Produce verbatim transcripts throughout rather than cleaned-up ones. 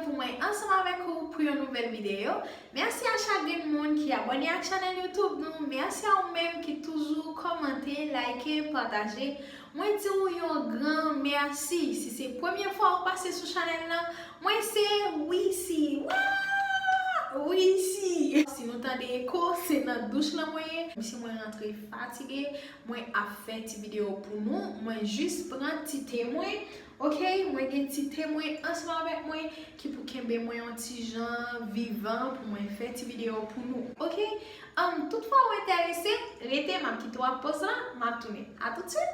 Pou mwen ansanm avèk ou pou yon nouvèl videyo. Mèsi a chak grenn moun ki abòne ak chanèl YouTube nou. Mèsi a ou menm ki toujou kòmante, like, pataje. Mwen di w yon gran mèsi. Si se premye fwa ou pase sou chanèl lan, mwen se Wissy. Wa! Wissy! Si nou tande eko, se nan douch lan mwen ye. Si mwen rantre fatige, mwen ap fè ti videyo pou nou. Mwen jis pran ti te mwen. Ok, mwen gen ti te mwen ansanm avèk mwen ki pou kenbe mwen yon ti jan vivan pou mwen fè ti videyo pou nou. Ok, um, tout fwa ou enterese, rete, m ap kite w ak poz lan, m ap tounen. A tout swit!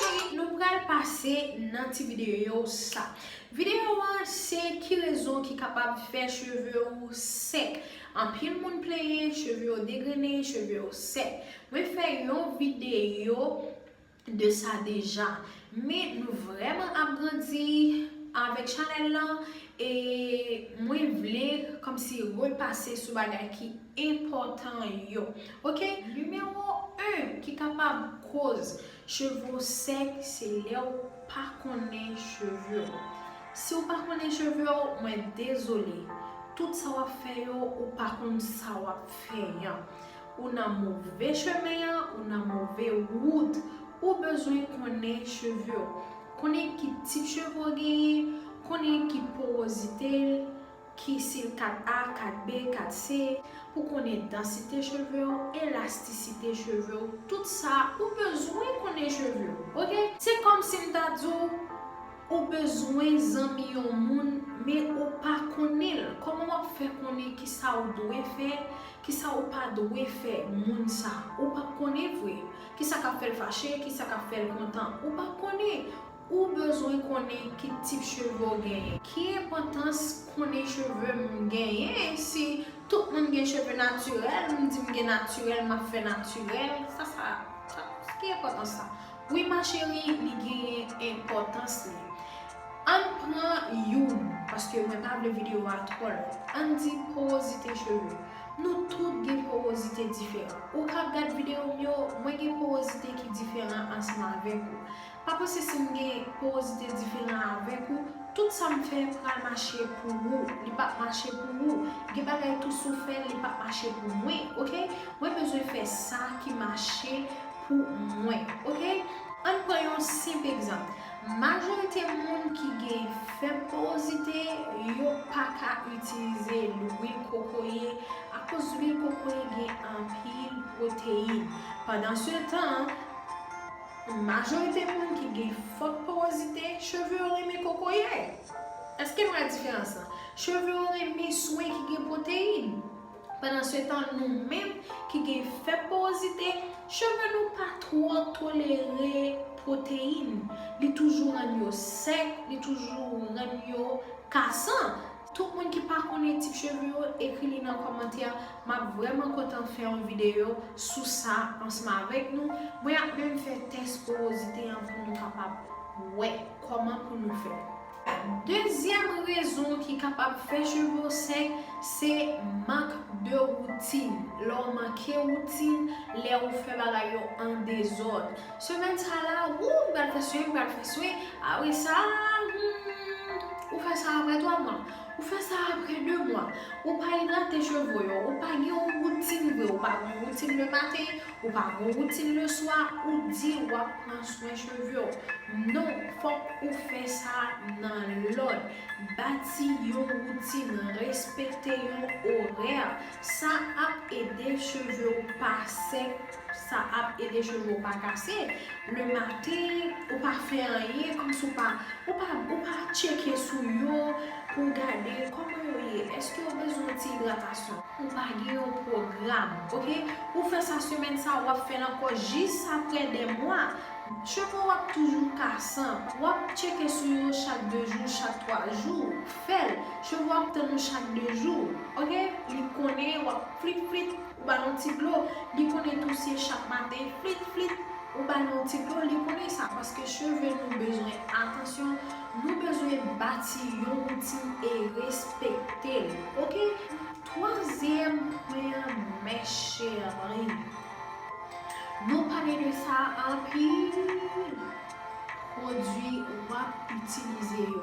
Cheri, nou pral pase nan ti videyo sa. Videyo an se ki rezon ki kapab fè cheve w sèk. Anpil moun plenyen, cheve yo degrennen, cheve yo sèk. Mwen fè yon videyo de sa deja. Men nou vrèman ap grandi avèk chanèl lan e mwen vle kòmsi repase sou bagay ki enpòtan yo. Ok? Nimewo en ki kapab koz cheve w sèk se lè w pa konnen cheve w. Si w pa konnen cheve w, mwen dezole. Tout sa w ap fè yo, ou pa konn sa w ap fè an. Ou nan move chemen an, ou nan move wout. Ou bezwen konnen cheve w. Konnen ki tip cheve w genyen, konnen ki powozite l, ki si l kat A, kat B, kat C, pou konnen dansite cheve w, elastisite cheve w, tout sa, ou bezwen konnen cheve w, ok? Se kòmsi m ta di w, ou bezwen zanmi yon moun, men ou pa konnen l. Kòman w ap fè konnen kisa ou dwe fè, kisa ou pa dwe fè moun sa? Ou p ap konnen vre. Kisa k ap fè l fache, kisa k ap fè l kontan, ou p ap konnen. Ou bezwen konnen ki tip cheve w genyen. Ki enpòtans konnen cheve m genyen si tout moun gen cheve natirèl, m di m gen natirèl, m ap fè natirèl? Sa, sa, sa, ki enpòtans sa? Wi, ma chérie, li genyen enpòtans li. Ann pran youn, paske mwen pa vle videyo a twò long. Ann di powozite cheve. Nou tout gen powozite diferan. Ou k ap gad videyo m yo, mwen gen powozite ki diferan ansanm avèk ou. Pa panse si m gen powozite diferan avèk ou, tout sa m fè pral mache pou ou. Li p ap mache pou ou. Gen bagay tou si w fè l, li p ap mache pou mwen, ok? Mwen bezwen fè sa ki mache pou mwen, ok? Ann pran yon senp egzanp. Majorite moun ki gen fèb powozite, yo pa ka itilize lwil kokoye akoz lwil kokoye gen anpil pwoteyin. Pandansetan, majorite moun ki gen fòt powozite, cheve yo renmen kokoye. Èske n wè diferans lan? Cheve yo renmen swen ki gen pwoteyin. Pandansetan, nou menm ki gen fèb powozite, cheve nou pa twò tolere pwoteyin. Li toujou rann yo sèk, li toujou rann yo kasan. Tout moun ki pa konnen tip cheve yo, ekri li nan kòmantè. M ap vrèman kontan fè yon videyo sou sa ansanm avèk nou. Mwen ap menm fè tès powozite an pou nou kapab wè kòman pou nou fè. Dezyèm rezon ki kapab fè cheve w sèk, se mank de woutin. Lè w manke woutin, lè ou fè bagay yo an dezòd. Semèn sa la, wou, m pral fè swen, m pral fè swen. Apre sa, hmm, ou fè sa apre twa mwa. Ou fè sa apre de mwa. Ou pa idrate cheve w yo. Ou pa gen yon woutin vre. Ou pa gen yon woutin le maten. Ou pa gen yon woutin le swa. Ou di w ap pran swen cheve w. Non, fòk ou fè sa nan lòd. Bati yon woutin, respekte yon orè. Sa ap ede cheve w pa sèk, sa ap ede cheve w pa kase. Le maten, ou pa fè anyen, kòmsi w pa, ou pa, ou pa tcheke sou yo pou w gade kòman yo ye. Èske yo bezwen yon ti idratasyon? Ou pa gen yon pwogram, oke? Ou fè sa semèn sa, w ap fè l ankò jis apre de mwa. Cheve w ap toujou kasan. W ap tcheke sou yo chak de jou, chak twa jou. Fè l. Cheve w ap tann ou chak de jou, oke? Li konnen w ap flit flit, ou ba l yon ti dlo. Li konnen touse chak maten, flit flit, ou ba l yon ti dlo. Li konnen sa, paske cheve nou bezwen atansyon, nou bezwen bati yon woutin e respekte l, oke? Twazyèm pwen an, mes chéris. Nou pale de sa anpil. Pwodui w ap itilize yo.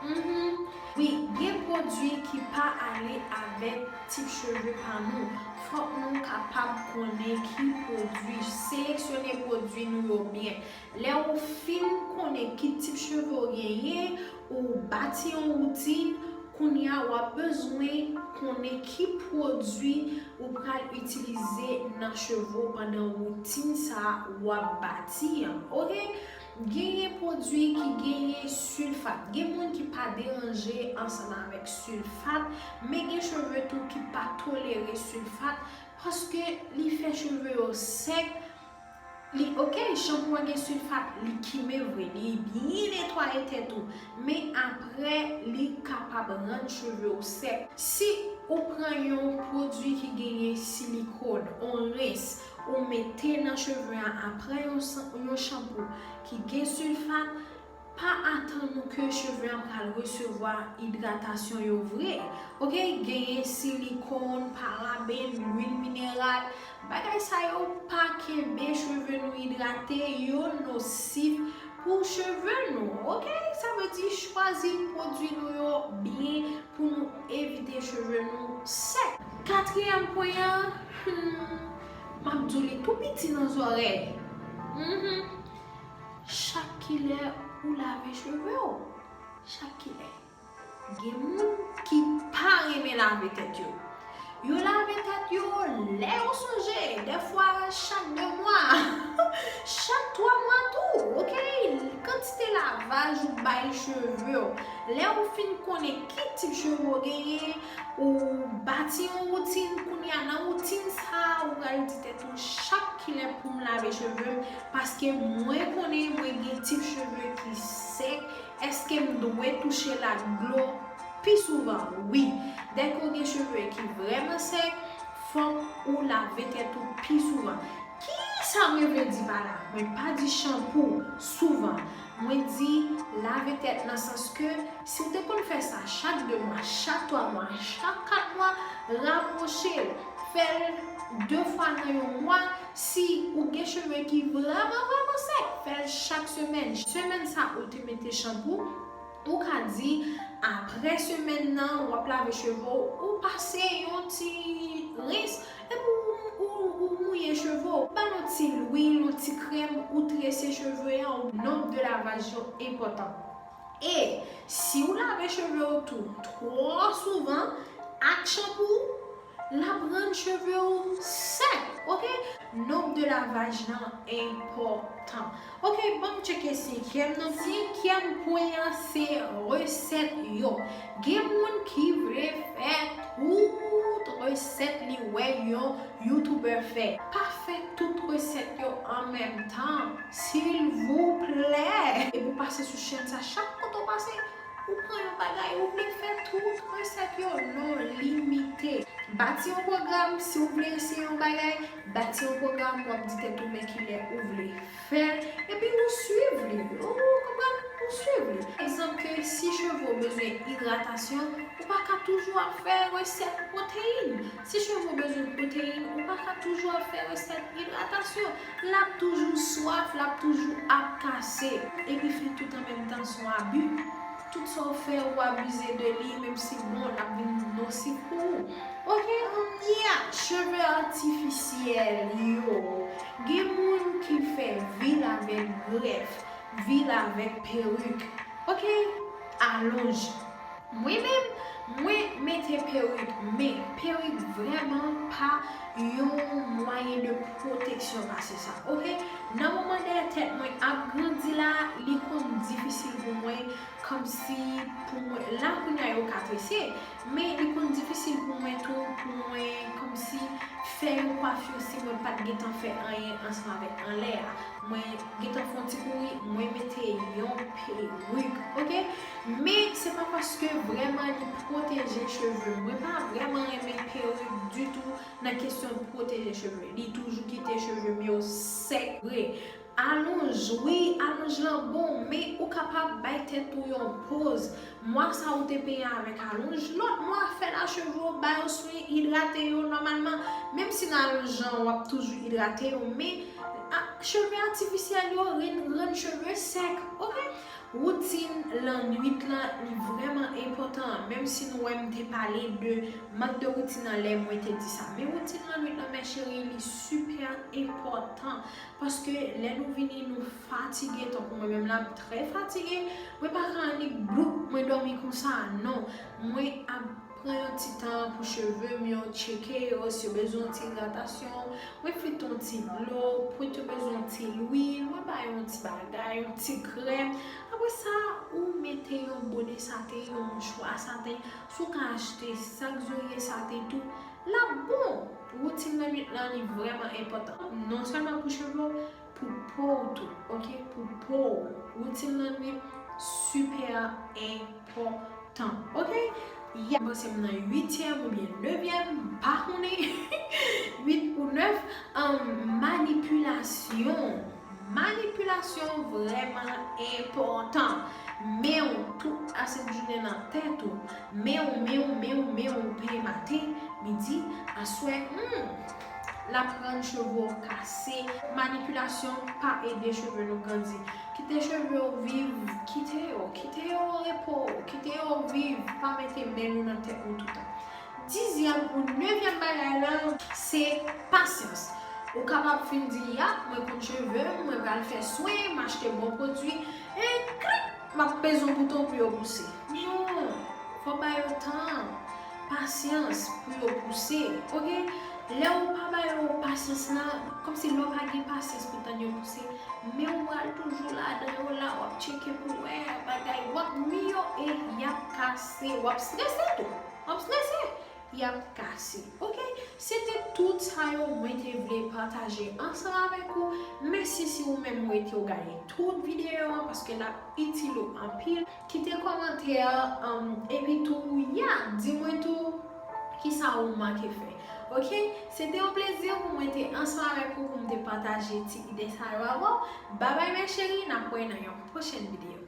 Mhm. Wi, gen pwodui ki pa ale avèk tip cheve pa nou. Fòk nou kapab konnen ki pwodui, seleksyone pwodui nou yo byen. Lè ou fin konnen ki tip cheve w genyen, ou bati yon woutin, kounye a w ap bezwen konnen ki pwodui ou pral itilize nan cheve w pandan woutin sa a w ap bati an, oke? Genyen pwodui ki genyen silfat. Gen moun ki pa deranje ansanm avèk silfat, men gen cheve tou ki pa tolere silfat paske li fè cheve yo sèk. Li, oke, chanpou an gen silfat, li kimen vre, li byen netwaye tèt ou, men apre, li kapab rann cheve w sèk. Si ou pran yon pwodui ki genyen silikòn, on rens, ou mete nan cheve a apre yon, yon chanpou ki gen silfat, pa atann ou ke cheve an pral resevwa idratasyon yo vre. Oke, genyen silikòn, paraben, lwil mineral, bagay sa yo pa kenbe cheve nou idrate, yo nosif pou cheve nou, oke? Sa vle di chwazi pwodui nou yo byen pou nou evite cheve nou sèk. Katriyèm pwen an, hmm, m ap di w li tou piti nan zòrèy. Mhm. Chak kilè ou lave cheve w. Chak kilè. Gen moun ki pa renmen lave tèt yo. Yo lave tèt yo lè yo sonje, dèfwa chak de mwa, chak twa mwa tou, oke? Kantite lavaj ou bay cheve w. Lè ou fin konnen ki tip cheve w genyen, ou bati yon woutin, kounye a nan woutin sa a, ou pral di tèt ou chak kilè pou m lave cheve m, paske mwen konnen mwen gen tip cheve ki sèk, èske m dwe touche l ak dlo pi souvan? Wi. Dèke w gen cheve ki vrèman sèk, fòk ou lave tèt ou pi souvan. Kisa mwen vle di pa la? Mwen pa di chanpou souvan. Mwen di lave tèt nan sans ke si w te konn fè sa chak de mwa, chak twa mwa, chak kat mwa, rapwoche l. Fè l de fwa nan yon mwa. Si ou gen cheve ki vrèman, vrèman sèk, fè l chak semèn. Semèn sa ou te mete chanpou, ou ka di, apre semèn nan, w ap lave cheve w, ou pase yon ti rens, epi ou, ou, ou mouye cheve w. Ba l yon ti lwil, yon ti krèm, ou trese cheve a, nonb de lavaj yo enpòtan. E si ou lave cheve w tou twò souvan ak chanpou, l ap rann cheve w sèk, oke? Nonb de lavaj lan enpòtan. Oke, ban m tcheke senkyèm nan. Senkyèm pwen an se resèt yo. Gen moun ki vle fè tout resèt li wè yon YouTuber fè. Pa fè tout resèt yo an menm tan, silvouplè. Epi w pase sou chèn sa, chak kote w pase, ou pran yon bagay, ou vle fè tout resèt yo. Non, limite. Bati yon pwogram, si w vle eseye yon bagay, bati yon pwogram, w ap di tèt ou men kilè ou vle fè l, epi ou swiv li. Ou konprann? Ou swiv li. Egzanp ke si cheve w bezwen idratasyon, ou pa ka toujou ap fè resèt pwoteyin. Si cheve w bezwen pwoteyin, ou pa ka toujou ap fè resèt idratasyon. L ap toujou swaf, l ap toujou ap kase. Epi fè tout an menm tan se yon abi. Tout sa w fè, ou abize de li, menm si bon, l ap vin nosif pou ou. Ok, um, yeah, cheve atifisyèl yo. Gen moun ki fè vil avèk grèf, vil avèk perik. Ok, alonj. Mwen menm, mwen mete perik, men perik vrèman pa yon mwayen de pwoteksyon pase sa. Ok, nan moman dèyè tèt mwen ap grandi la, li konn difisil pou mwen kòmsi pou mwen, la kounye a yo ka trese, men li konn difisil pou mwen tou, pou mwen kòmsi fè yon kwafi si mwen pa t gentan fè anyen ansanm avèk anlè a. Mwen gentan fè yon ti kouri, mwen mete yon perik, ok? Men se pa paske vrèman li pwoteje cheve m. Mwen pa vrèman renmen perik ditou nan kesyon pwoteje cheve. Li toujou kite cheve m yo sèk vre. Alonj, wi, alonj lan bon, men ou kapab bay tèt ou yon poz. Mwa sa ou te peye avèk alonj, lòt mwa fè la cheve w, ba yo swen, idrate yo nòmalman. Menm si nan alonj lan w ap toujou idrate yo, men a, cheve atifisyèl yo rann, rann cheve sèk, ok? Woutin lannwit lan, li vrèman enpòtan. Menm si nou wè m te pale de mank de woutin nan lè mwen te di sa. Men woutin lannwit lan, mè cheri, li sipè enpòtan. Paske lè nou vini, nou fatige, tankou mwen menm la, m trè fatige. Mwen pa ka annik bloup, mwen dòmi konsa, non. Mwen ap pran yon ti tan pou cheve m yo, tcheke yo, si yo bezwen yon ti idratasyon, mwen flit yon ti dlo, pwent yo bezwen yon ti lwil, mwen ba yo yon ti bagay, yon ti krèm. Apre sa, ou mete yon bonè saten, yon mouchwa saten, si w ka achte sak zorye saten tou, l ap bon. Woutin lannwit lan, li vrèman enpòtan. Non sèlman pou cheve w, pou po w tou, ok? Pou po w. Woutin lannwit, sipè enpòtan, ok? Ya, m panse m nan uityèm oubyen nevyèm, m pa konnen. Uit ou nèf, um, manipilasyon. Manipilasyon vrèman enpòtan. Men w tout asent jounen nan tèt ou. Men w, men w, men w, men w, ou peye maten, midi, aswè, hmm, l ap rann cheve w kase. Manipilasyon pa ede cheve nou grandi. Kite cheve w viv, kite yo, kite yo repo, kite yo viv, pa mete men nou nan tèt nou toutan. Dizyèm ou nevyèm bagay la, se pasyans. Ou kapab fin di, ya, mwen konn cheve m, mwen pral fè swen, m achte bon pwodui, e klik, m ap peze yon bouton pou yo pouse. Non, fò ba yo tan, pasyans pou yo pouse, ok? Lè ou pa ba yo pasyans lan, kòmsi lè w pa gen pasyans pou tann yo pouse, men ou pral toujou ladan yo la, w ap tcheke pou wè bagay, w ap nwi yo e y ap kase, w ap strese tou, w ap strese. Y ap kase. Ok? Se te tout sa yo mwen te vle pataje ansanm avèk ou. Mèsi si ou menm rete ou gade tout videyo an, paske l ap itil ou anpil. Kite kòmantè, um, epi tou, ya, di mwen tou kisa ou make fè. Ok? Se te yon plezi pou mwen te ansanm avèk ou, pou m te pataje ti ide sa yo avè w. Babay, mè cheri, n ap wè nan yon pwochèn videyo.